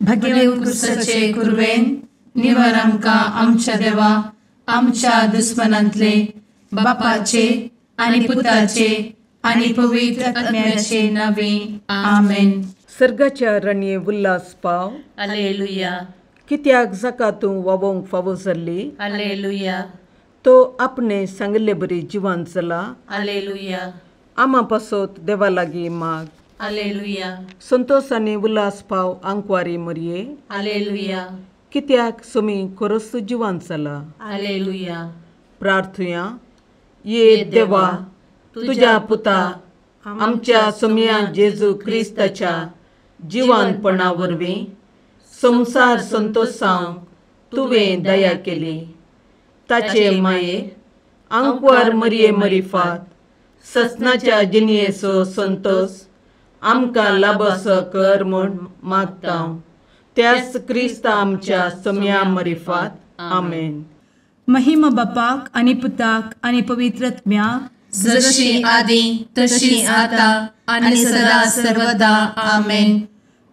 भगेवन क्रिस्ताचे कुरवेन निवार आमकां आमच्या देवा आमच्या दुस्मनांतले बापाचे आनी पुताचे आनी पवित्र आत्म्याचे नावे आमेन. सर्गाच्या रणये उल्हास पाव. हालेलुया. कित्याक जाका तूं वावोंक फावो जाल्ली. हालेलुया. तो आपणे सांगिल्ले बरी जिवान जाला. हालेलुया. आमा पासत देवा लागीं माग. हालेलुया. संतोष आनी उल्हास पाव आंकवारी मरये. हालेलुया. कित्याक सोमी खरोच जिवान जाला. हालेलुया. प्रार्थुया. ये देवा तुज्या पुता आमच्या सोमया जेजू क्रिस्ताच्या जिवानपणा वरवीं संवसार संतोषांक तुवें दया केली. ताचे माये आंकवार मरये मरिफात ससनाच्या जिणयेचो संतोष आमकां लाभसो कर म्हूण मागता त्याच क्रिस्ता आमच्या सोमया मरिफात. आमेन. महिमा बापाक आनी पुताक आनी पवित्र आत्म्याक, जशी आदी तशी आता आनी सदा सर्वदा. आमेन.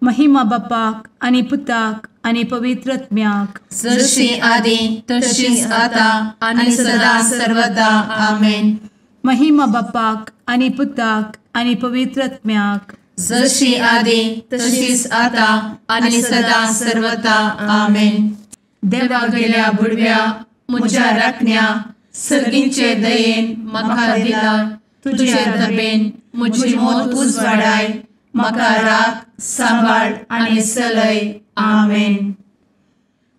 महिमा बापाक आनी पुताक आनी पवित्र आत्म्याक, जशी आदी तशी आता आनी सदा सर्वदा. आमेन. महिमा बापाक आनी पुताक आनी पवित्र आत्म्याक, जशी आदी तशीच आता आनी सदा सर्वदा. आमेन. देवा गेल्या बुडव्या म्हज्या राखण्या सर्गींचे दयेन म्हाका दिला तुजे दबेन म्हजी मोत उजवाडाय म्हाका राख सांबाळ आनी सलय. आमेन.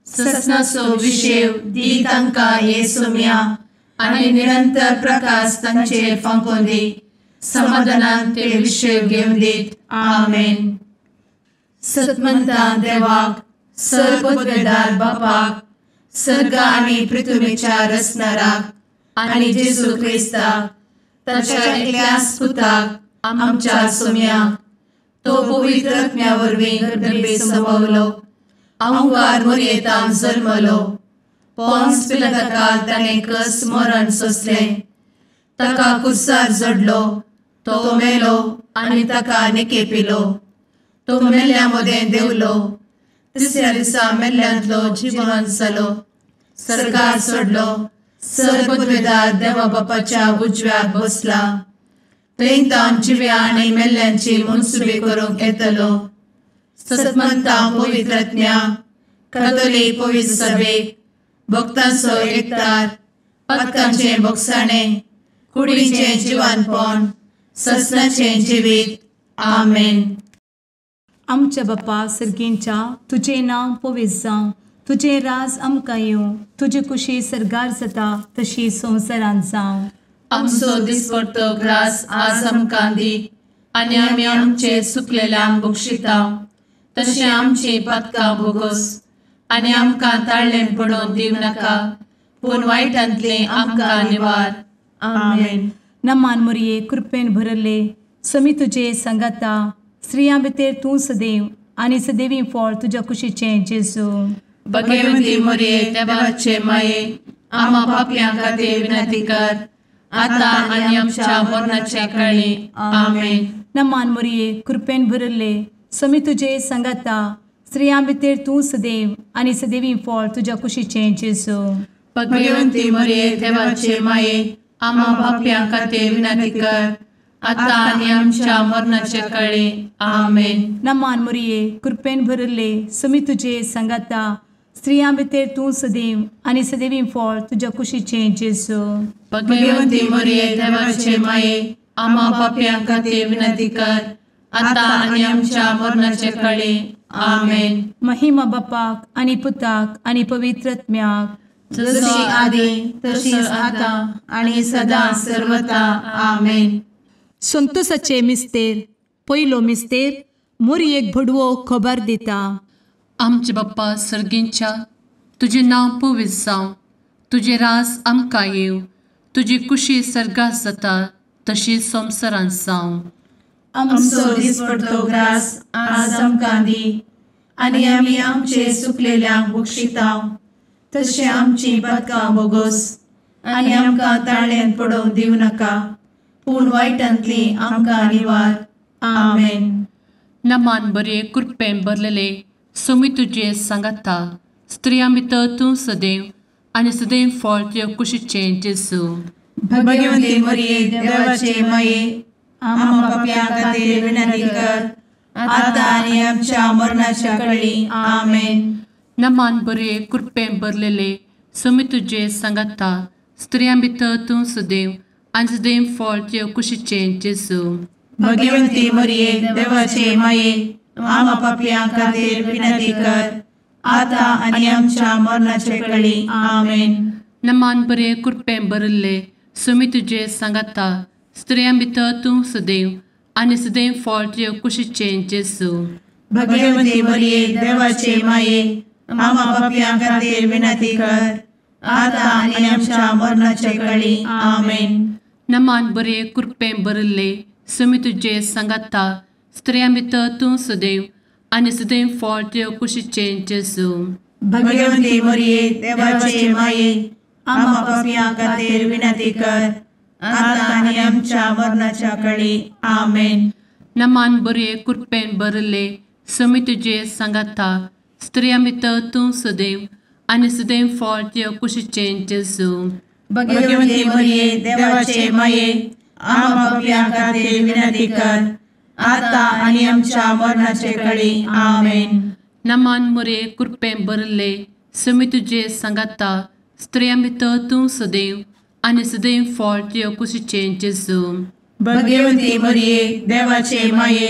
ससनाचो विशेव दी तांकां हे सोम्या आनी निरंतर प्रकाश तांचेर फांकोवन दी. समाधानान ते विशेव घेवन दीत. आमेन. सतमंता देवाक सर पदवेदार बापाक सर्ग आनी पृथ्वीच्या रचणाराक आनी जेजू क्रिस्ताक ताच्या एकल्याच पुताक आमच्या सोम्याक तो पवित्र आत्म्या वरवीं गर्भे संभवलो आंकार मोरयेतान जल्मलो पोन्स पिलाताकाल ताणें कस मरण सोंसलें ताका कुर्सार जडलो तो मेलो आनी ताका निकेपिलो तो मेल्ल्या मदें देवलो तिसऱ्या दिसा मेल्ल्यांतलो जिवन जालो सर्गार सोडलो सर पदवेदार देवा बापाच्या उजव्याक बसला थंय तावन जिव्या आनी मेल्ल्यांची मनसुबी करूंक येतलो. सतमंता पवित्र आत्म्या कातोलीक पवित्र सभेक भक्तांचो एकतार पातकांचें भोगसाणें कुडीचें जिवानपण ससनाचें जिवीत. आमेन. आमच्या बापा सर्गींच्या तुजें नांव पवित्र जावं, तुजें राज आमकां येवं, तुजी कुशी सर्गार जाता तशी संवसारांत जावं. आमचो दिसपडतो ग्रास आज आमकां दी आनी आमी आमचे सुकलेल्यांक बक्षिता तशें आमची पातकां भोगोस आनी आमकां ताळ्ळें पडोवन दिवं नाका पूण वायटांतलें आमकां निवार. आमेन. नमान मोरये कृपेन भरले समी तुजे सांगाता स्त्रियां भितर तूं सदैव आनी सदैवी फळ तुज्या कुशीचें जेजू. भगवंती मोरये देवाचे माये आमा पापयां खातीर विनंती कर आता आनी आमच्या मरणाच्या काळी. आमेन. नमान मोरये कृपेन भरले समी तुजे सांगाता स्त्रियां भितर तूं सदैव आनी सदैवी फळ तुज्या कुशीचें जेजू. भगवंती मोरये देवाचे माये आमा पापयां खातीर विनंती कर आता आनी आमच्या मरणाच्या काळी. आमेन. नमान मोरये कृपेन भरले समी तुजे सांगाता स्त्रियां भितर तूं सदैव आनी सदैवी फळ तुज्या कुशीचें जेजू. भगवंती मोरये देवाचे माये आमा पापयां खातीर विनंती कर आता आनी आमच्या मरणाच्या काळी. आमेन. महिमा बापाक आनी पुताक आनी पवित्र आत्म्याक, जशी आदी तशीच आता आनी सदा सर्वता. आमेन. संतोषाचे मिस्तेर पयलो मिस्तेर मोरयेक भडवो खबर दिता. आमचे बाप्पा सर्गींच्या तुजें नांव पवित्र जावं, तुजें राज आमकां येवं, तुजी कुशी सर्गात जाता तशी संवसारांत जावं. आमचो दिसपडतो ग्रास आज आमकां दी आनी आमी आमचे सुकलेल्यांक बक्षिता तशें आमची पातकां भोगोस आनी आमकां ताळ्ळेंत पडोवंक दिवं नाका पूण वायटांतली आमकां निवार. आमेन. नमान बरे कृपेन भरलेले सोमी तुजे सांगाता, स्त्रियां भितर तूं सदैव आनी सदैव फळ तुज्या कुशीचें जेजू। भगवती मरिये देवाचे माये, आम्हा पाप्यां खातीर विनंती कर, आतां आनी आमच्या मरणाच्या कळी। आमेन। नमान बरे कृपेन भरलेले, सोमी तुजे सांगाता, स्त्रियां भितर तूं सदैव आनी सदैव फळ तुज्या कुशीचें जेजू। भगवती मरिये देवाचे माये, आम्हा पाप्यां खातीर विनंती कर, आतां आनी आमच्या मरणाच्या कळी। आमेन। नमान बरे कृपेन भरलेले, सोमी तुजे सांगाता, स्त्रियां भितर तूं सदैव आनी सदैव फळ तुज्या कुशीचें जेजू। भगवती मरिये देवाचे माये, आम्हा पाप्यां खातीर विनंती कर, आतां आनी आमच्या मरणाच्या कळी। आमेन। नमान बरे कृपेन भरलेले, सोमी तुजे सांगाता, स्त्रियां भितर तूं सदैव आनी सदैव फळ तुज्या कुशीचें जेजू। भगवती मरिये देवाचे माये, आम्हा पाप्यां खातीर विनंती कर, आतां आनी आमच्या मरणाच्या कळी। आमेन। नमान बरे कृपेन भरलेले, सोमी तुजे सांगाता, स्त्रियां भितर तूं सदैव आनी सदैव फळ तुज्या कुशीचें जेजू। भगवती मरिये देवाचे माये, आम्हा पाप्यां खातीर विनंती कर, आतां आनी आमच्या मरणाचे कळी। आमेन। नमान मरिये कृपेन भरलेले, सोमी तुजे सांगाता, स्त्रियां भितर तूं सदैव आनी सदैव फळ तुज्या कुशीचें जेजू। भगवती मरिये देवाचे माये,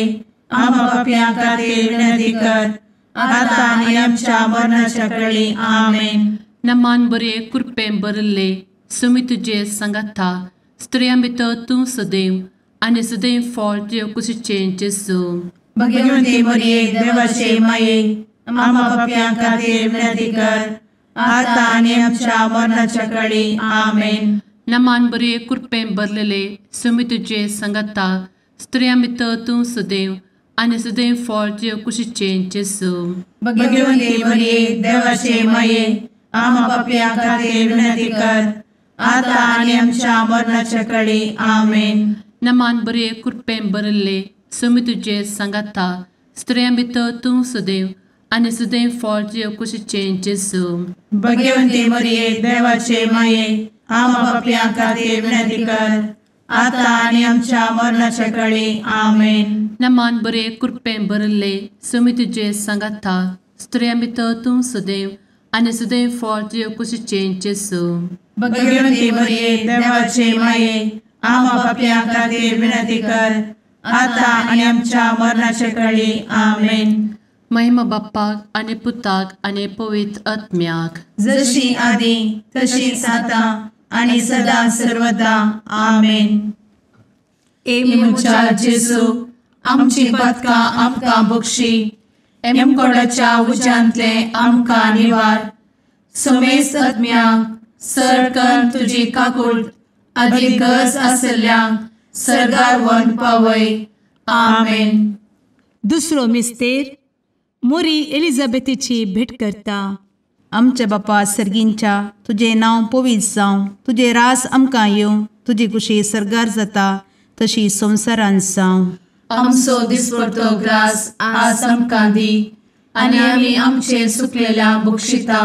आम्हा पाप्यां खातीर विनंती कर, आतां आनी आमच्या मरणाच्या कळी। आमेन। नमान बरे कृपेन भरलेले, सोमी तुजे सांगाता, स्त्रियां भितर तूं सदैव आनी सदैव फळ तुज्या कुशीचें जेजू। भगवती मरिये देवाचे माये, आम्हा पाप्यां खातीर विनंती कर, आतां आनी आमच्या मरणाच्या कळी। आमेन। नमान बरे कृपेन भरलेले, सोमी तुजे सांगाता, स्त्रियां भितर तूं सदैव आनी सदैव फळ तुज्या कुशीचें जेजू। भगवती मरिये देवाचे माये, आम्हा पाप्यां खातीर विनंती कर, आतां आनी आमच्या मरणाच्या कळी। आमेन। नमान बरे कृपेन भरलेले, सोमी तुजे सांगाता, स्त्रियां भितर तूं सदैव आनी सदैव फळ तुज्या कुशीचें जेजू। भगवती मरिये देवाचे माये, आम्हा पाप्यां खातीर विनंती कर, आतां आनी आमच्या मरणाच्या कळी। आमेन। नमान बरे कृपेन भरलेले, सोमी तुजे सांगाता, स्त्रियां भितर तूं सदैव आनी सदैव फळ तुज्या कुशीचें जेजू। भगवती मरिये देवाचे माये, आम्हा पाप्यां खातीर विनंती कर, आतां आनी आमच्या मरणाच्या कळी। आमेन। महिमा बाप्पाक आनी पुताक आनी पवित्र आत्म्याक, जशी आदी तशीच आतां आनी सदा सर्वदा। आमेन। ए म्हज्या जेजू, आमची पातकां आमकां बक्षी, एमकोडाच्या उज्यांतले आमकां निवार, समेस्त आत्म्यांक सरकन तुजी काकूट आदी गरज आशिल्ल्यांक सर्गार व्हरून पावय। आमेन। दुसरो मिस्तेर मोरी एलिझाबेथीची भेट करता। आमच्या बापा सर्गींच्या, तुजें नांव पवित्र जावं, तुजें रास आमकां येवं, तुजी कुशी सर्गार जाता तशी संवसारांत जावं। आमचो दिसपडतो ग्रास आज आमकां दी, आनी आमी आमचे सुकलेल्या बक्षिता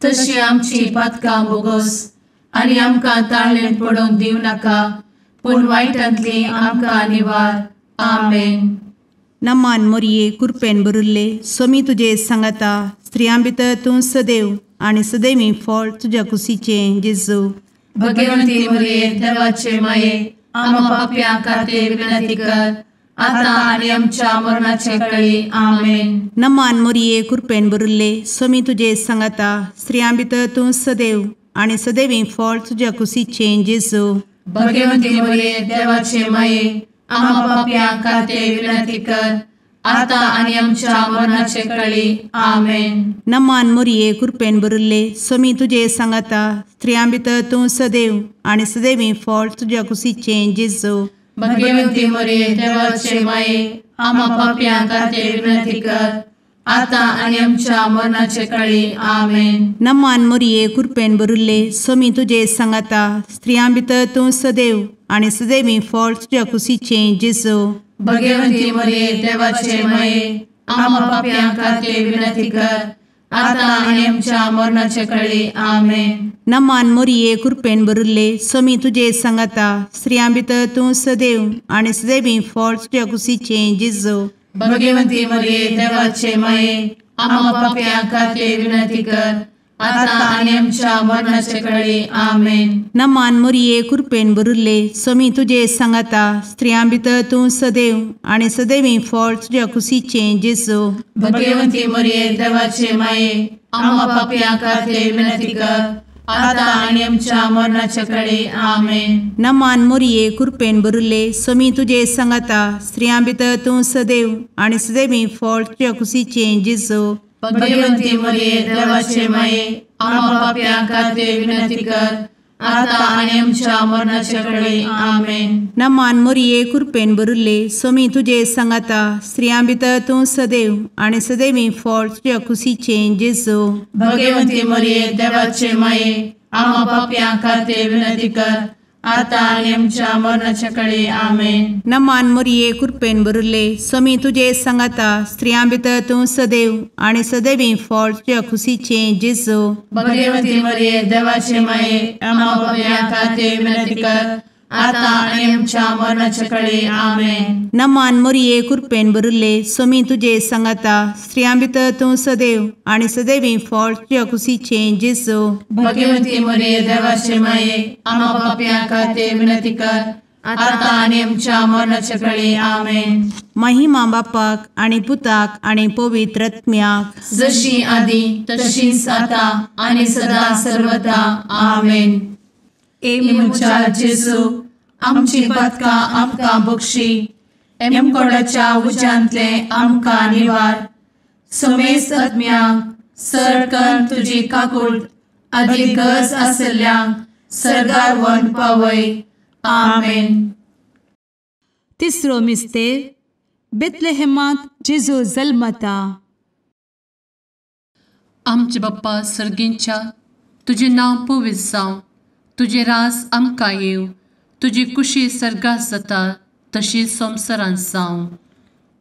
तशी आमची पातकां बोगोस, आनी आमकां ताळेन पडोवंक दिवं नाका, पूण वायटांतली आमकां निवार। आमेन। नमान मोरये कृपेन भरिल्ले, सोमी तुजे सांगाता, स्त्रियां भितर तूं सदैव आनी सदैवी फळ तुज्या कुशीचें जेजू। भगवंती मोरये देवाचे माये, आम्हा पाप्यां खातीर विनंती कर, आतां आनी आमच्या मरणाचे कळी। आमेन। नमान मोरये कृपेन भरिल्ले, सोमी तुजे सांगाता, स्त्रियां भितर तूं सदैव आनी सदैवी फळ तुज्या कुशीचें जेजू। भगवंती मोरये देवाचे माये, आम्हा पाप्यां खातीर विनंती कर, आतां आनी आमच्या मरणाचे कळी। आमेन। नमान मोरये कृपेन भरिल्ले, सोमी तुजे सांगाता, स्त्रियां भितर तूं सदैव आनी सदैवी फळ तुज्या कुशीचें जेजू। भगवंती मोरये देवाचे माये, आम्हा पाप्यां खातीर विनंती कर, आतां आनी आमच्या मरणाचे कळी। आमेन। नमान मोरये कृपेन भरिल्ले, सोमी तुजे सांगाता, स्त्रियां भितर तूं सदैव आनी सदैवी फळ तुज्या कुशीचें जेजू। भगवंती मोरये देवाचे माये, आमा पापयां खातीर विनंती कर आतां आनी आमच्या मरणाचे कळी. आमेन. नमान मोरये कृपेन भरिल्ले स्वामी तुजे सांगाता, स्त्रियां भितर तूं सदैव आनी सदैवी फळ तुज्या कुशीचें जेजू. भगवंती मरिये देवाचे माये आमा पापयां खातीर विनंती कर आतां आनी आमच्या मरणाचे कळी. आमेन. नमान मोरये कृपेन भरिल्ले स्वामी तुजे सांगाता, स्त्रियां भितर तूं सदैव आनी सदैवी फळ तुज्या कुशीचें जेजू. भगवंती मरिये देवाचे माये आमा पापयां खातीर विनंती कर आतां आनी आमच्या मरणाचे कळी. आमेन. नमान मोरये कृपेन भरिल्ले स्वामी तुजे सांगाता, स्त्रियां भितर तूं सदैव आनी सदैवी फळ तुज्या कुशीचें जेजू. भगवंती मरिये देवाचे माये आमा पापयां खातीर विनंती कर आतां आनी आमच्या मरणाचे कळी. आमेन. नमान मोरये कृपेन भरिल्ले स्वामी तुजे सांगाता, स्त्रियां भितर तूं सदैव आनी सदैवी फळ तुज्या कुशीचें जेजू. भगवंती मरिये देवाचे माये आमा पापयां खातीर विनंती कर आतां आनी आमच्या मरणाचे कळी. आमेन. नमान मोरये कृपेन भरिल्ले स्वामी तुजे सांगाता, स्त्रियां भितर तूं सदैव आनी सदैवी फळ तुज्या कुशीचें जेजू. भगवंती मरिये देवाचे माये आमा पापयां खातीर विनंती कर आतां आनी आमच्या मरणाचे कळी. आमेन. नमान मोरये कृपेन भरिल्ले स्वामी तुजे सांगाता, स्त्रियां भितर तूं सदैव आनी सदैवी फळ तुज्या कुशीचें जेजू. भगवंती मरिये देवाचे माये आमा पापयां खातीर विनंती कर आतां आनी आमच्या मरणाचे कळी. आमेन. महिमा बापाक आनी पुताक आनी पवित्र आत्म्याक, जशी आदी तशीच आतां आनी सदा सर्वदा. आमेन. ए म्हज्या जेजू आमची पातकां आमकां बक्षी, एमकोडाच्या उज्यांतले आमकां निवार, समेस्त आत्म्यांक सरकन तुजी काकूट आदी गरज आसल्ल्यांक सर्गार व्हरून पावय. आमेन. तिसरो मिस्तेर बेथलेहेमांत जेजू जल्मता. आमचे बाप्पा सर्गींच्या, तुजें नांव पवित्र जावं, तुजें राज आमकां येवं, तुजी कुशी सर्गात जाता तशी संवसारांत जावं.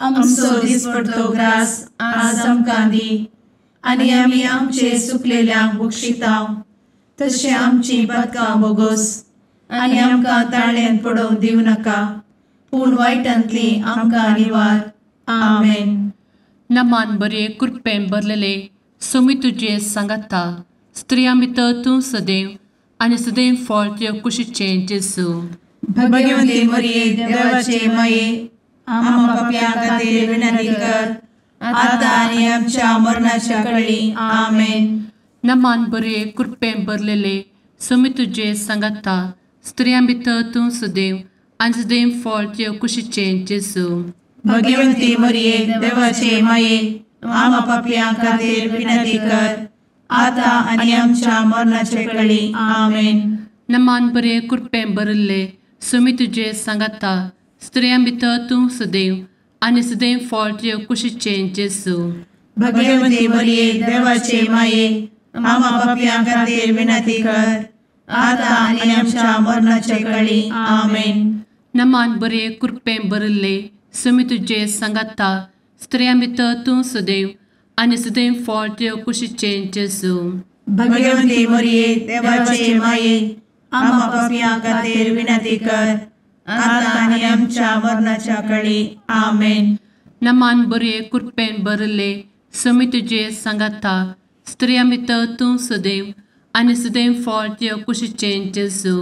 आमचो दिसपडतो ग्रास आज आमकां दी आनी आमी आमचे सुकलेल्यांक बक्षितांव तशें आमची पातकां बोगोस आनी आमकां ताळ्यान पडोवंक दिवं नाका, पूण वायटांतली आमकां निवार. आमेन. नमान बरे कृपेन भरलेले स्वामी तुजे सांगाता, स्त्रियां भितर तूं सदैव आनी सदैव फळ तुज्या कुशीचें जेजू. भगवंती मरिये देवाचे माये आमा पापयां खातीर विनंती कर आतां आनी आमच्या मरणाच्या कळी. आमेन. नमान बरे कृपेन भरलेले स्वामी तुजे सांगाता, स्त्रियां भितर तूं सदैव आनी सदैव फळ तुज्या कुशीचें जेजू. भगवंती मरिये देवाचे माये आमा पापयां खातीर विनंती कर आतां आनी आमच्या मरणाचे कळी. आमेन. नमान बरे कृपेन भरिल्ले स्वामी तुजे सांगाता, स्त्रियां भितर तूं सदैव आनी सदैव फळ तुज्या कुशीचें जेजू. भगवंती मरिये देवाचे माये आमा पापयां खातीर विनंती कर आतां आनी आमच्या मरणाचे कळी. आमेन. नमान बरे कृपेन भरिल्ले स्वामी तुजे सांगाता, स्त्रियां भितर तूं सदैव आनी सदैव फळ तुज्या कुशीचें जेजू. भगवंती मरिये देवाचे माये आमा पापयां खातीर विनंती कर आतां आनी आमच्या मरणाच्या कळी. आमेन. नमान बरे कृपेन भरिल्ले स्वामी तुजे सांगाता, स्त्रियां भितर तूं सदैव आनी सदैव फळ तुज्या कुशीचें जेजू.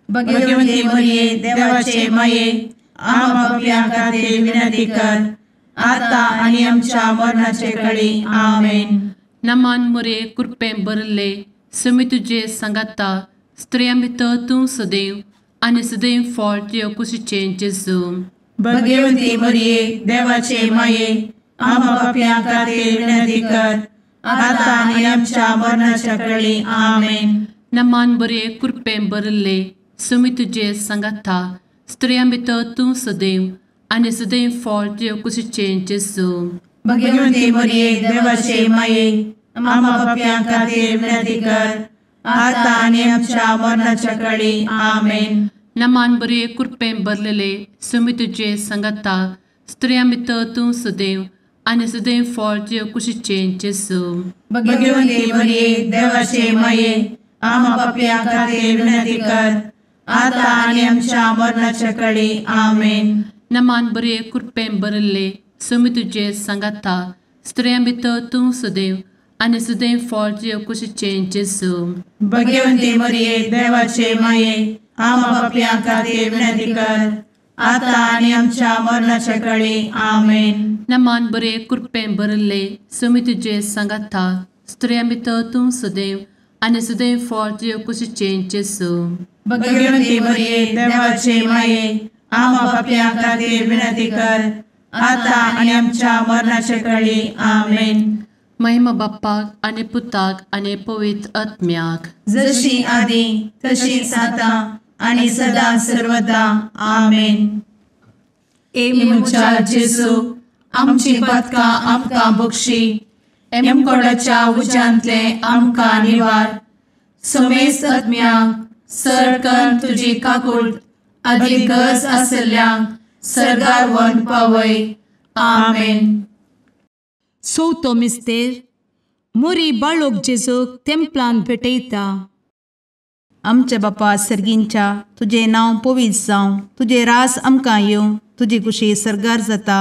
भगवंती मरिये देवाचे माये आमा पापयां खातीर विनंती कर आतां आनी आमच्या मरणाचे कळी. आमेन. नमान मोरे कृपेन भरिल्ले स्वामी तुजे सांगाता, स्त्रियां भितर तूं सदैव आनी सदैव फळ तुज्या कुशीचें जेजू. भगवंती मरिये देवाचे माये आमा पापयां खातीर विनंती कर आतां आनी आमच्या मरणाच्या कळी. आमेन. नमान बरे कृपेन भरिल्ले स्वामी तुजे सांगाता, स्त्रियां भितर तूं सदैव आनी सदैव फळ तुज्या कुशीचें जेजू. भगवंती मरिये देवाचे माये आमा पापयां खातीर विनंती कर आतां आनी आमच्या मरणाच्या कळी. आमेन. नमान बरे कृपेन भरलेले स्वामी तुजे सांगाता, स्त्रियां भितर तूं सदैव आनी सदैव फळ तुजे कुशीचें जेजू. भगवंती मरिये देवाचे माये, आमा पापयां खातीर विनंती कर, आतां आनी आमच्या मरणाच्या कळी. आमेन. नमान बरे कृपेन भरिल्ले, स्वामी तुजे सांगाता, स्त्रियां भितर तूं सदैव आनी सदैव फळ तुजे कुशीचें जेजू. भगवंती मरिये देवाचे माये, आमा पापयां खातीर विनंती कर, आतां आनी आमच्या मरणाच्या कळी. आमेन. नमान बरे कृपेन भरिल्ले, स्वामी तुजे सांगाता, स्त्रियां भितर तूं सदैव आनी सदैव फळ तुजे कुशीचें जेजू. भगवंती मरिये देवाचे माये, आमा पापयां खातीर विनंती कर, आतां आनी आमच्या मरणाच्या कळी. आमेन. महिमा बाप्पाक आनी पुताक आनी पवित्र आत्म्याक, जशी आदी तशीच आतां आनी सदा सर्वदा. आमेन. ए म्हज्या जेजू, आमची पातकां आमकां बक्षी, एमकोडाच्या उज्यांतले आमकां निवार, समेस्त आत्म्यांक सरकन तुजी काकूट आदी गरज आसल्ल्यांक सर्गार व्हरून पावय. आमेन. चवथो मिस्तेर मोरी बाळोक जेजूक तेंपलान भेटयता. आमच्या बापा सर्गींच्या, तुजें नांव पवित्र जावं, तुजें राज आमकां येवं, तुजी कुशी सर्गार जाता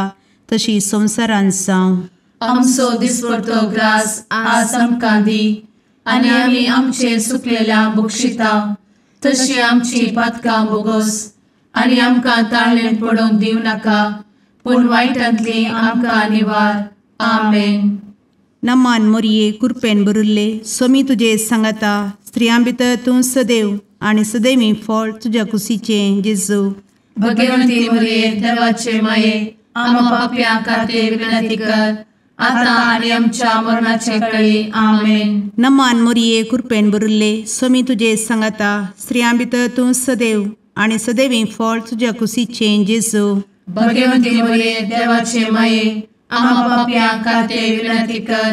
तशी संवसारांत जावं. आमचो दिसपडतो ग्रास आज आमकां दी, आनी आमी आमचे सुकलेल्या बक्षिता तशी आमची पातकां बोगोस, आनी आमकां ताळेन पडोवंक दिवं नाका, पूण वायटांतली आमकां निवार. आमेन. नमान मोरये कृपेन भरिल्ले, स्वामी तुजे सांगाता, स्त्रियां भितर तूं सदैव आनी सदैवी फळ तुज्या कुशीचें जेजू. भगवंती मरिये देवाचे माये, आमा पापयां खातीर विनंती कर, आतां आनी आमच्या मरणाच्या कळी. आमेन. नमान मोरये कृपेन भरिल्ले, स्वामी तुजे सांगाता, स्त्रियां भितर तूं सदैव आनी सदैवी फळ तुज्या कुशीचें जेजू. भगवंती मरिये देवाचे माये, आमा पापयां खातीर विनंती कर,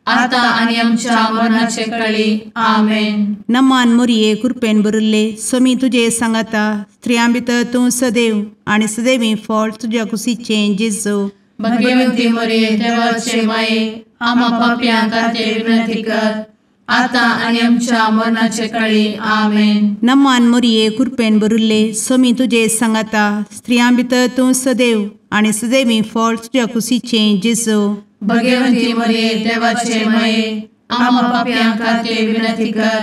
आतां आनी आमच्या मरणाचे कळी. आमेन. नमान मोरये कृपेन भरिल्ले, स्वामी तुजे सांगाता, स्त्रियां भितर तूं सदैव आनी सदैवी फळ तुज्या कुशीचें जेजू. भगवंती मरिये देवाचे माये, आमा पापयां खातीर विनंती कर, आतां आनी आमच्या मरणाचे कळी. आमेन. नमान मोरये कृपेन भरिल्ले, स्वामी तुजे सांगाता, स्त्रियां भितर तूं सदैव आनी सदैवी फळ तुज्या कुशीचें जेजू. भगवंती मरिये देवाचे माये, आमा पापयां खातीर विनंती कर,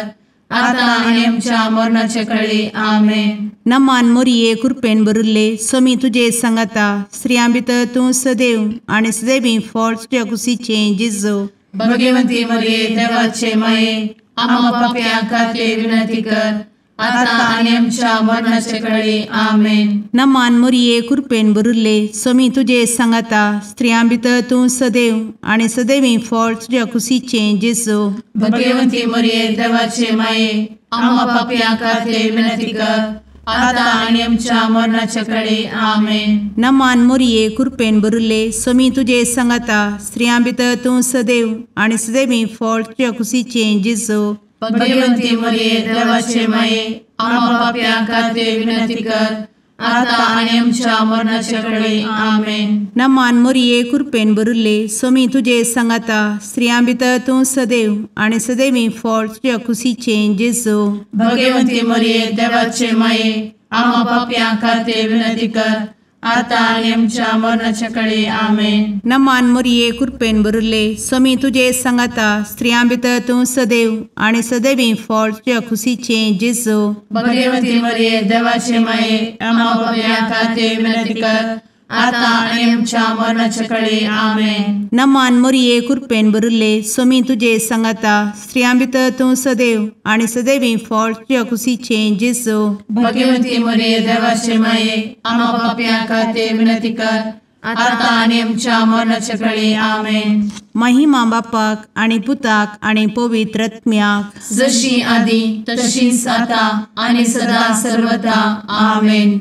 आतां आनी आमच्या मरणाचे कळी. आमेन. नमान मोरये कृपेन भरिल्ले, स्वामी तुजे सांगाता, स्त्रियां भितर तूं सदैव आनी सदैवी फळ तुज्या कुशीचें जेजू. भगवंती मरिये देवाचे माये, आमा पापयां खातीर विनंती कर, आतां आनी आमच्या मरणाचे कळी. आमेन. नमान मोरये कृपेन भरिल्ले, स्वामी तुजे सांगाता, स्त्रियां भितर तूं सदैव आनी सदैवी फळ तुज्या कुशीचें जेजू. भगवंती मरिये देवाचे माये, आमा पापयां खातीर विनंती कर, आतां आनी आमच्या मरणाच्या कळी. आमेन. नमान मोरये कृपेन भरिल्ले, स्वामी तुजे सांगाता, स्त्रियां भितर तूं सदैव आनी सदैवी फळ तुज्या कुशीचें जेजू. भगवंती मरिये देवाचे माये, आमा पापयां खातीर विनंती कर, आतां आनी आमच्या मरणाच्या कळी. आमेन. नमान मोरये कृपेन भरिल्ले, स्वामी तुजे सांगाता, स्त्रियां भितर तूं सदैव आनी सदैवी फळ तुज्या कुशीचें जेजू. भगवंती मरिये देवाचे माये, आमा पापयां खातीर विनंती कर, आतां आनी आमच्या मरणाच्या कळी. आमेन. नमान मोरये कृपेन भरिल्ले, स्वामी तुजे सांगाता, स्त्रियां भितर तूं सदैव आनी सदैवी फळ तुज्या कुशीचें जेजू. भगवंती मरिये देवाचे माये, आमा पापयां खातीर विनंती कर, आतां आनी आमच्या मरणाच्या कळी. आमेन. नमान मोरये कृपेन भरिल्ले, स्वामी तुजे सांगाता, स्त्रियां भितर तूं सदैव आनी सदैवी फळ तुज्या कुशीचें जेजू. भगवंती मरिये देवाचे माये, आमा पापयां खातीर विनंती कर, आतां आनी आमच्या मरणाच्या कळी. आमेन. महिमा बापाक आनी पुताक आनी पवित्र आत्म्याक, जशी आदी तशीच आतां आनी सदा सर्वदा. आमेन.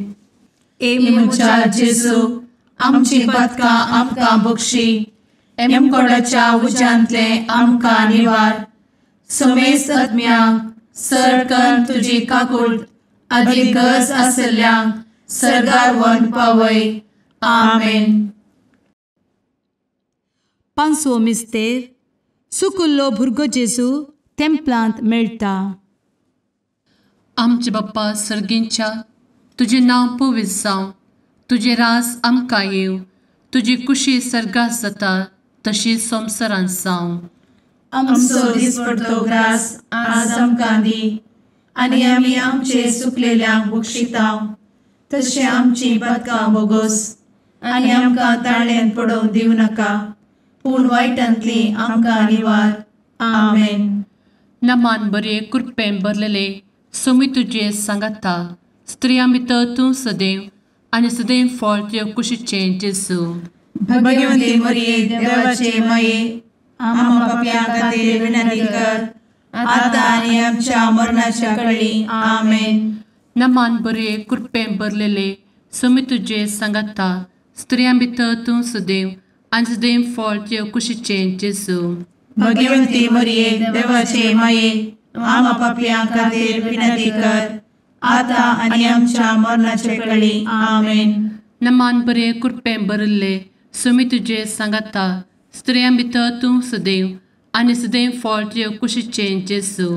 ए म्हज्या जेजू, आमची पातकां आमकां बक्षी, एमकोडाच्या उज्यांतले आमकां निवार, समेस्त आत्म्यांक सरकन तुजी काकूट आदी गरज आसल्ल्यांक सर्गार व्हरून पावय. आमेन. पांचवो मिस्तेर सुकुल्लो भुरगो जेजू तेंपलांत मेळटा. आमचे बाप्पा सर्गींच्या, तुजें नांव पवित्र जावं, तुजें राज आमकां येवं, तुजी कुशी सर्गात जाता तशी संवसारांत जावं. आमचो दिसपडतो ग्रास आज आमकां दी आनी आमी आमचे सुकलेल्यांक बक्षिता तशें आमची पातकां बोगोस आनी आमकां ताळ्यांत पडोवंक दिवं नाका, पूण वायटांतली आमकां निवार. आमेन. नमान बरे कृपेन भरलेले सोमी तुजे सांगाता, स्त्रियां भितर तूं सदैव आनी सदैव फळ तुजे कुशीचें जेजू. भगवती मरिये देवाचे माये, आम्हा पाप्यां खातीर विनंती कर आतां आनी आमच्या मरणाच्या कळी. आमेन. नमान बरे कृपेन भरलेले सोमी तुजे सांगाता, स्त्रियां भितर तूं सदैव आनी सदैव फळ तुजे कुशीचें जेजू. भगवती मरिये देवाचे माये, आम्हा पाप्यां खातीर विनंती कर आतां आनी आमच्या मरणाच्या कळी. आमेन. नमान बरे कृपेन भरिल्ले सोमी तुजे सांगाता, स्त्रियां भितर तूं सदैव आनी सदैव फळ तुजे कुशीचें जेजू.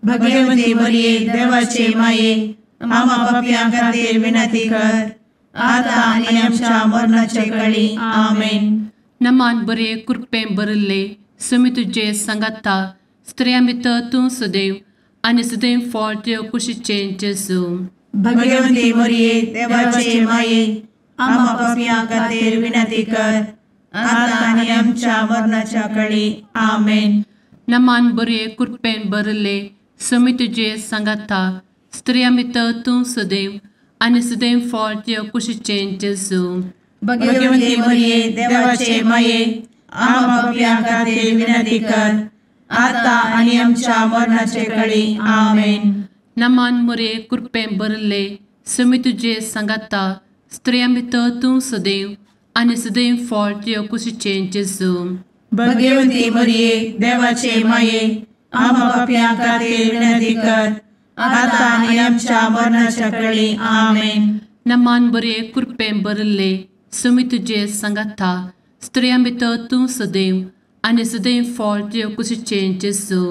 भगवती मरिये देवाचे माये, आम्हा पाप्यां खातीर विनंती कर आतां आनी आमच्या मरणाच्या कळी. आमेन. नमान बरे कृपेन भरिल्ले सोमी तुजे सांगाता, स्त्रियां भितर तूं सदैव आनी सदैव फळ तुजे कुशीचें जेजू. भगवती मरिये देवाचे माये, आम्हा पाप्यां खातीर विनंती कर आतां आनी आमच्या मरणाच्या कळी. आमेन. नमान बरे कृपेन भरिल्ले सोमी तुजे सांगाता, स्त्रियां भितर तूं सदैव आनी सदैव फळ तुजे कुशीचें जेजू. भगवती मरिये देवाचे माये, आम्हा पाप्यां खातीर विनंती कर आतां आनी आमच्या मरणाचे कळी. आमेन. नमान मरिये कृपेन भरिल्ले सोमी तुजे सांगाता, स्त्रियां भितर तूं सदैव आनी सदैव फळ तुजे कुशीचें जेजू. भगवती मरिये देवाचे माये, आम्हा पाप्यां खातीर विनंती कर आतां आनी आमच्या मरणाच्या कळी. आमेन. नमान बरे कृपेन भरिल्ले सोमी तुजे सांगाता, स्त्रियां भितर तूं सदैव आनी सदैव फळ तुजे कुशीचें जेजू.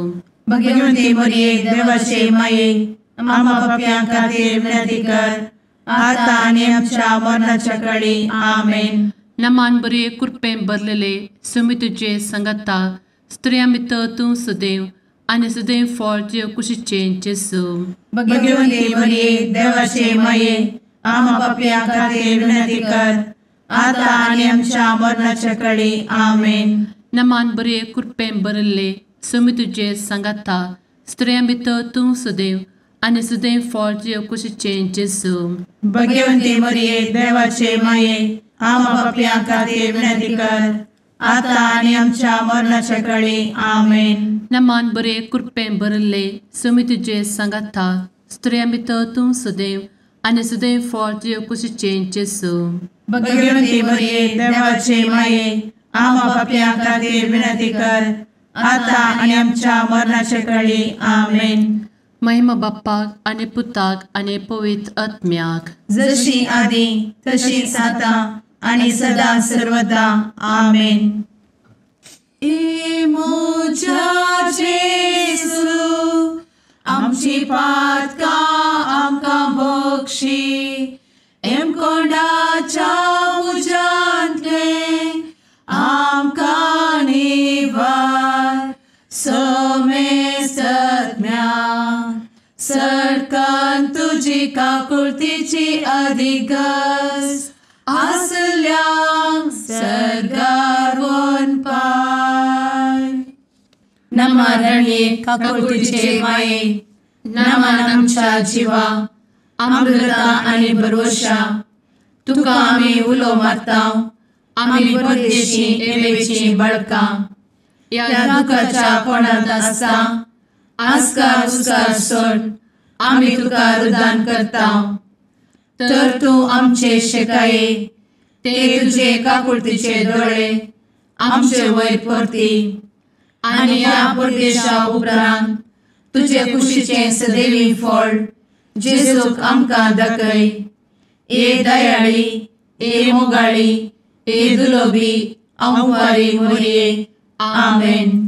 भगवती मरिये देवाचे माये, आम्हा पाप्यां खातीर विनंती कर आतां आनी आमच्या मरणाच्या कळी. आमेन. नमान बरे कृपेन भरलेले सोमी तुजे सांगाता, स्त्रियां भितर तूं सदैव आनी सदैव फळ तुजे कुशीचें जेजू. भगवती मरिये देवाचे माये, आम्हा पाप्यां खातीर विनंती कर आतां आनी आमच्या मरणाच्या कळी. आमेन. नमान बरे कृपेन भरिल्ले सोमी तुजे सांगाता, स्त्रियां भितर तूं सदैव आनी सदैव फळ तुजे कुशीचें जेजू. भगवती मरिये देवाचे माये, आम्हा पाप्यां खातीर विनंती कर आतां आनी आमच्या मरणाच्या कळी. आमेन. नमान बरे कृपेन भरिल्ले सोमी तुजे सांगाता, स्त्रियां भितर तूं सदैव आनी सदैव फळ तुजे कुशीचें जेजू. भगवती मरिये देवाचे माये, आम्हा पाप्यां खातीर विनंती कर आतां आनी आमच्या मरणाच्या कळी. आमेन. महिमा बाप्पाक आनी पुताक आनी पवित्र आत्म्याक, जशी आदी तशीच आतां आनी सदा सर्वदा. आमेन. ए म्हज्या जेजू, आमची पातकां आमकां बक्षी, एमकोंडाच्या उज्यांतलें आमकां निवार, समेस्तज्ञा सरकान तुजी काकुळतीची अधिगस आसल्यांक सर्गार वनपाय. नमरणे काकुळतीचे माये, नमन आमच्या जिवा, अमृता आनी भरवशा, तुका आमी उलो मारता, आमी परदेशी एवेची बळकां, ह्या दुखाच्या कोणांत आसता आस्कार उस्कार सोड आमी तुका रुदान करता, तर तूं आमचे शेकाये ते तुजे काकुळतीचे दोळे आमचे वयर परती आनी ह्या परदेशा उपरांत तुजे कुशीचें सदैवी फळ जेजूक आमकां दाखय. ए दयाळी, ए मोगाळी, ए दुलोबी आंवकारी मोरये. आमेन.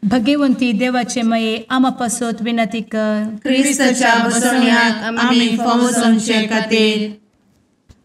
भगवंती देवाचे माये आमा पासत विनंती कर. क्रिस्ताच्या बसवण्याक आमी फावो जावचे खातीर.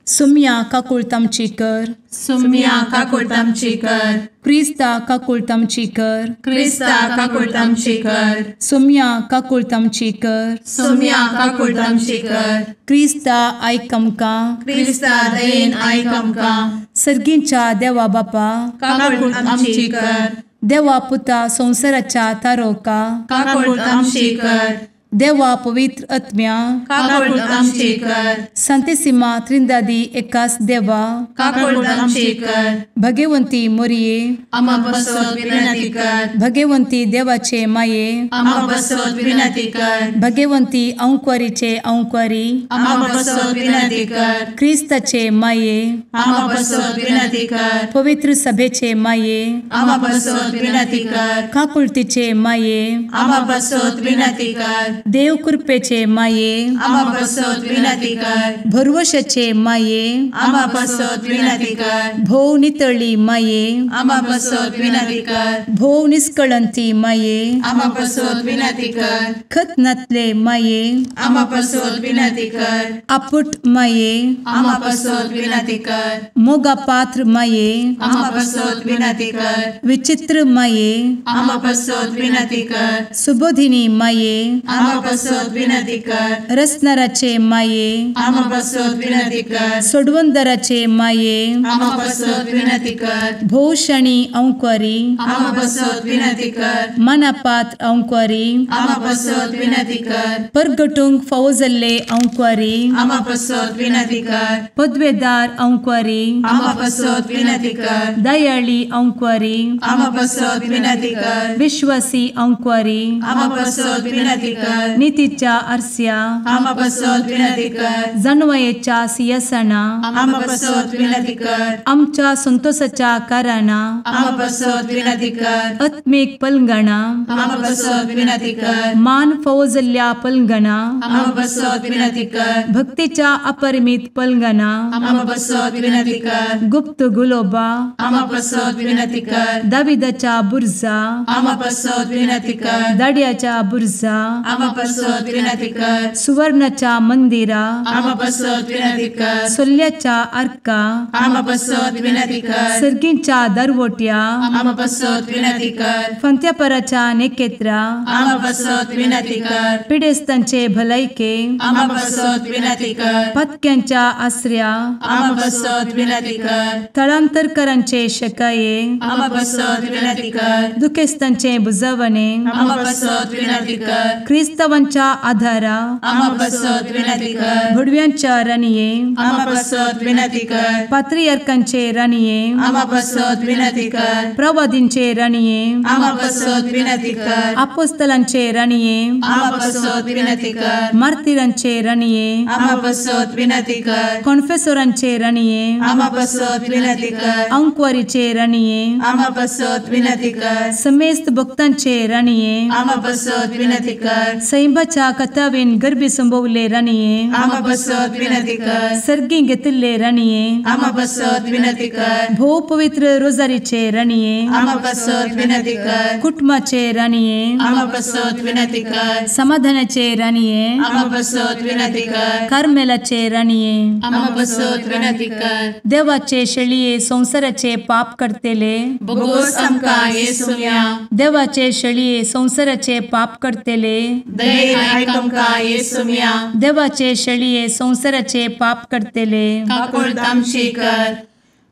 सुम्या काकुळट आमची कर. सुम्या काकुळट आमची कर. क्रिस्ता काकुळट आमची कर. क्रिस्ता काकुळट आमची कर. सुम्या काकुळट आमची कर. सुम्या काकुळट आमची कर. क्रिस्ता आयक आमकां. क्रिस्ता दयेन आयक आमकां. सर्गींच्या देवा बापा काकुळट आमची कर. देवा पुता संवसाराच्या तारोका काकुळट आमची कर. देवा पवित्र आत्म्या काकुळट आमची कर. संतेसिमा त्रिंदादी एकास देवा काकुळट आमची कर. भगवंती मोरये आमा पासत विनंती कर. भगवंती देवाचे माये आमा पासत विनंती कर. भगवंती अंकुरीचे अंकुरी आमा पासत विनंती कर. क्रिस्ताचे माये आमा पासत विनंती कर. पवित्र सभेचे माये आमा पासत विनंती कर. काकुळतीचे माये आमा पासत विनंती कर. देव कृपेचे माये आमा पासत विनंती कर. भरवशाचे माये आमा पासत विनंती कर. भोव नितळी माये आमा पासत विनंती कर. भोव निष्कळंती माये आमा पासत विनंती कर. खत नातले माये आमा पासत विनंती कर. आपुट माये आमा पासत विनंती कर. मोगा पात्र माये आमा पासत विनंती कर. विचित्र माये आमा पासत विनंती कर. सुबोधिनी माये आमा पासत विनंती कर. रसनाराचे माये आमा पासत विनंती कर. सोडवंदराचे माये आमा पासत विनंती कर. भोवशणी अंकुरी आमा पासत विनंती कर. मनापात्र अंकुरी आमा पासत विनंती कर. परगटूंक फावो जाल्ले अंकुरी आमा पासत विनंती कर. पदवेदार अंकुरी आमा पासत विनंती कर. दयाळी अंकुरी आमा पासत विनंती कर. विश्वासी अंकुरी आमा पासत विनंती कर. नितीच्या आरस्या आमा पासत विनंती कर. जानवयेच्या सिंहासना आमा पासत विनंती कर. आमच्या संतोषाच्या कारणा आमा पासत विनंती कर. आत्मीक पलंगणा आमा पासत विनंती कर. मान फावो जाल्ल्या पलंगणा आमा पासत विनंती कर. भक्तीच्या अपरिमित पलंगणा आमा पासत विनंती कर. गुप्त गुलोबा आमा पासत विनंती कर. दाविदाच्या बुर्जा आमा पासत विनंती कर. दाड्याच्या बुर्जा आमा पासत विनंती कर. सुवर्णाच्या मंदिरा आमा पासत विनंती कर. सोल्ल्याच्या आर्का आमा पासत विनंती कर. सर्गींच्या दरवट्या आमा पासत विनंती कर. फंत्यापराच्या नेकेत्रा आमा पासत विनंती कर. पिडेस्तांचे भलायके आमा पासत विनंती कर. पत्क्यांच्या आसऱ्या आमा पासत विनंती कर. थळांतरकरांचे शकाये आमा पासत विनंती कर. दुखेस्तांचे बुजवणे आमा पासत विनंती कर. क्रिस्तावांच्या आधारा आमा पासत विनंती कर. भुडव्यांच्या राणये आमा पासत विनंती कर. पात्रियार्कांचे राणये आमा पासत विनंती कर. प्रवादींचे राणये आमा पासत विनंती कर. आपोस्तलांचे राणये आमा पासत विनंती कर. मार्तिरांचे राणये आमा पासत विनंती कर. कॉन्फेसोरांचे राणये आमा पासत विनंती कर. अंकुवारीचे राणये आमा पासत विनंती कर. समेस्त भक्तांचे राणये आमा पासत विनंती कर. सैंबाच्या कथावेन गर्भी संभवले राणये आमा पासत विनंती कर. सर्गी घेतिल्ले राणये आमा पासत विनंती कर. भोव पवित्र रोजारीचे राणये आमा पासत विनंती कर. कुटुंबाचे राणये आमा पासत विनंती कर. समाधानाचे राणये आमा पासत विनंती कर. कार्मेलाचे राणये आमा पासत विनंती कर. देवाचे शेळये संवसाराचे पाप करतेले बोगोस आमकां येसुम्या देवाचे शेळये संवसाराचे पाप करतेले दयेन आयक आमकां येसुम्या देवाचे शेळये संवसाराचे पाप करतेले काकुळट आमची कर.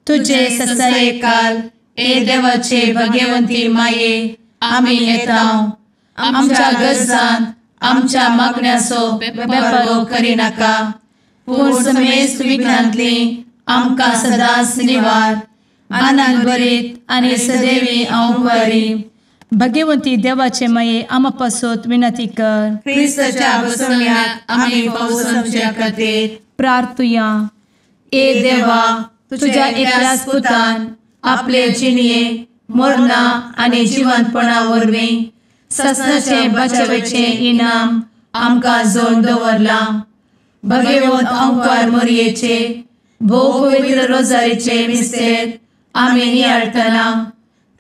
तुझे ससायेकाल ए देवाचे भगवंती माये आमी येता आमच्या गरजान आमच्या मागण्याचो बेपारो करिनाका पूण समेस्त विघ्नांतली आमकां सदांच निवार आनंद भरीत आनी सदैवी अंकुरी. भगवंती देवाचे माये आमा पासत विनंती कर. क्रिस्ताच्या बसवण्याक आमी फावो जावचे खातीर प्रार्थुया. ए देवा तुझ्या एकल्याच पुतान आपले जिणये मरणा आनी जिवंतपणा वरवीं ससनाचें बचावेचें इनाम आमकां जोडून दवरलां. भगवंत अंकार मोरयेचे भोव पवित्र रोजारीचे मिस्तेर आमी नियाळटना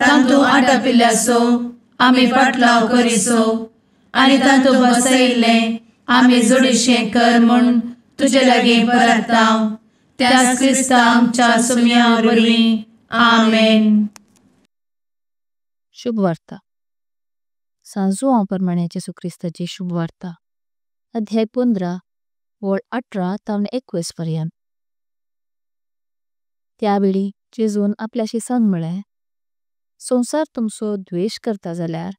तांतू आटापिल्ल्याचो आमी पाटलाव करिसो आनी तांतू बसयिल्लें आमी जोडीशें कर म्हूण तुजे लागीं परता त्याच क्रिस्ता आमच्या सुम्या वरवीं आमेन। शुभवार्ता। सान जुआंव परमाणे जेसू क्रिस्ताची शुभवार्ता। अध्याय 15 वळ 18 तावन 21 पर्यंत। त्या वेळी जेसून आपल्या शिसांक म्हळे संसार तुमचो द्वेष करता जाल्यार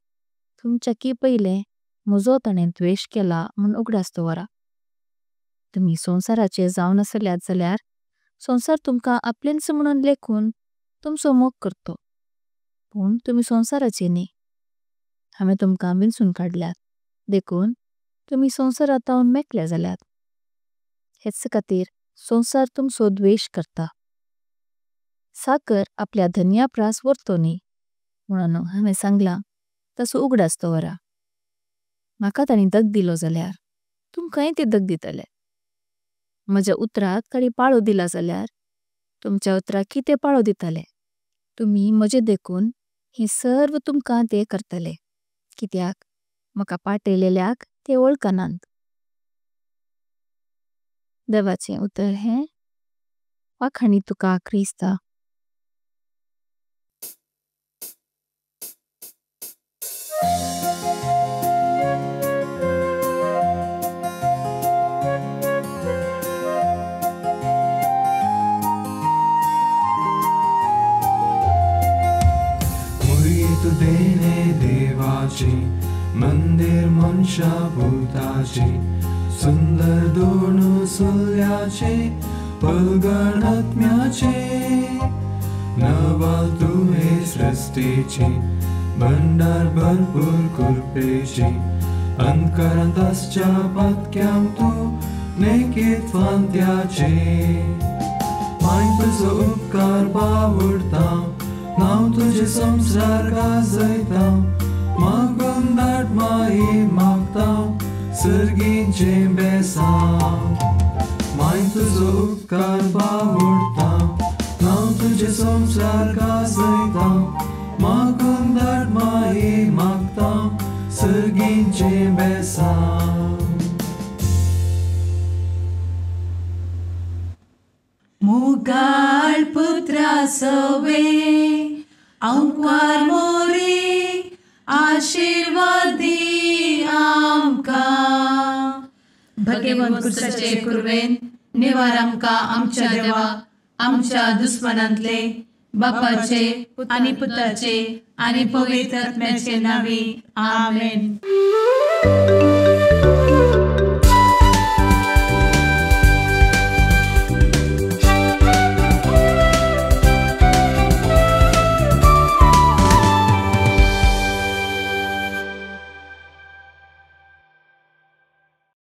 तुमच्या की पहिले म्हजो ताणे द्वेष केला म्होन उगदास दोवरा। तुमी संसाराचे जाऊन असल्यात जाल्यार संसार तुमका आपलेंच म्होनों लेखून तुमचो मोग करतो पण तुमी संसाराचे न्ही। हमें तुमका विंचून काडल्यात देखून तुमी संसारांताऊन मेकले जाल्यात। हेच खातीर संसार तुमचो द्वेष करता। साकर आपल्या धन्या प्रास वर्तो न्ही म्होनों हमें सांगला तासो उगदास दोवरा। मका ताणी दग दिलो जाल्यार तुमकाय ते दग दितले। मज्या उत्राक ताणी पालो दिला जाल्यार तुमच्या उत्राक कि ते पालो दितले। तुमी मजे देखून हे सर्व तुमका ते करतले कित्याक मका पातलेल्याक ते वोल्कनांत। देवाचे उतर हे वाखाणी तुका क्रिस्ता। देवाचे मंदिर मनशा भूताचे सुंदर दोन सुल्याचे पलगणात्म्याचे नवाल तुहे सृष्टीचे भंडार भरपूर कृपेचे अंतकरांत आसच्या पातक्यांक तूं नेकीत फांत्याचे माय तुजो उपकार बावडता नांव तुजें संवसार गाजयता मागून धाड माई मागता सर्गीचें बेसांव माय तुजो उपकार बावडता नांव तुजें संवसार गाजयता मागून धाड माई मागता सर्गीचें बेसांव। मुगाळ पुत्रा सवे अंकार मोरे आशीर्वादी आमकां। भगवंत कुर्साचे कुर्वेन निवार आमकां आमच्या देवा आमच्या दुस्मनांतले बापाचे आनी पुताचे आनी पवित्र आत्म्याचे नांवी आमेन।